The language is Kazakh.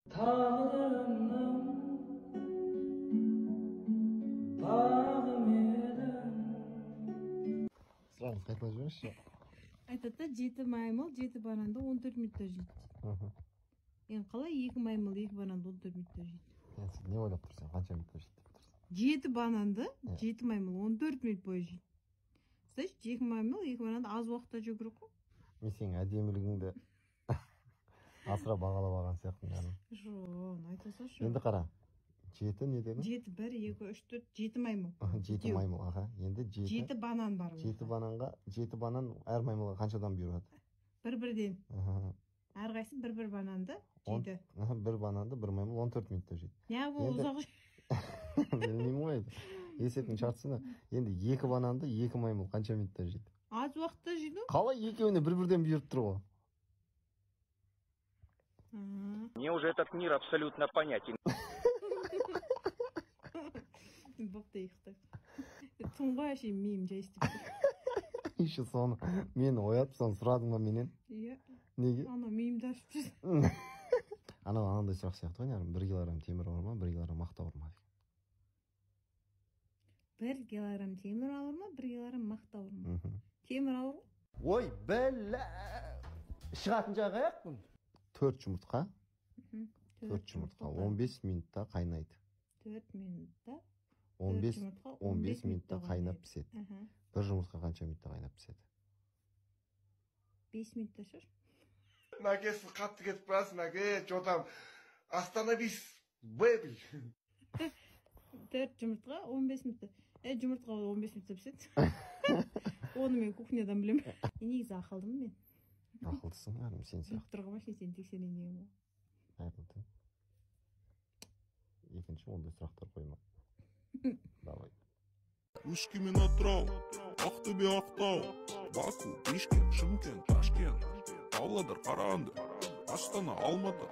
Тағдырымның бағы едің. Сұрағыңызды қайталап жіберіңізші. Айтады да, 7 маймыл 7 бананды 14 минутта жейді. Енді қалай 2 маймыл 2 бананды 14 минутта жейді? Енді сен не ойлап тұрсың, қанша минутта жейді деп тұрсың? 7 бананды 7 маймыл 14 минут бойы жейді. Значит, 2 маймыл 2 бананды аз уақытта жеу керек қой. Мен сенің әдемілігіңді асыра бағалап алған сияқтымын яғни. Жоқ, айта салшы. Енді қара. 7 не дедің? 7, 1, 2, 3, 4, 7 маймыл. 7 маймыл, аха. Енді 7. 7 банан бар. 7 бананға, 7 банан әр маймылға қаншадан бұйырады? Бір-бірден. Әрқайсысы бір-бір бананды жейді. Бір бананды бір маймыл 14 минутта жейді. Не бұл ұзақ? Білмеймін ғой енді. Есептің шартысына. Енді 2 бананды 2 маймыл қанша минутта жейді? Аз уақытта жейді. Қалай екеуіне бір-бірден бұйырып тұр ғой? Мне уже этот мир абсолютно понятен. Бопты ұйықтайық. Түн ғой, әшейін миым жай істеп тұр. Еще соны мені оятып, соны сұрадың ба менен? Иә. Неге? Анау миымды ашып жүр. Анау анандай сұрақ сияқты ғой, яғни 1 килограмм темір ауыр ма, 1 килограмм мақта ауыр ма деген. 1 килограмм темір ауыр ма, 1 килограмм мақта ауыр ма? Темір ауыр. Ой, бәлә. Шығатын жағы аяқпын. 4 жұмыртқа. 4 жұмыртқа 15 минутта қайнайды. 4 минутта. 15 минутта қайнап піседі. Бір жұмыртқа қанша минутта қайнап піседі? 5 минутта шығар. Мәке, сіз қатты кетіп барасыз, Мәке, че там? Остановись, бэби. 4 жұмыртқа 15 минутта. Жұмыртқа 15 минутта піседі. Оны мен кухнядан білемін. Негізі ақылдымын мен. Ақылдысың, әрім сен сияқты. Тұрға машина сені тексерейін деген ғой. Қайырлы түн. Екінші ондай сұрақтар қойма. Давай. Өскемен, Атырау, Ақтөбе, Ақтау, Баку, Бишкек, Шымкент, Ташкент, Павлодар, Қарағанды, Астана, Алматы.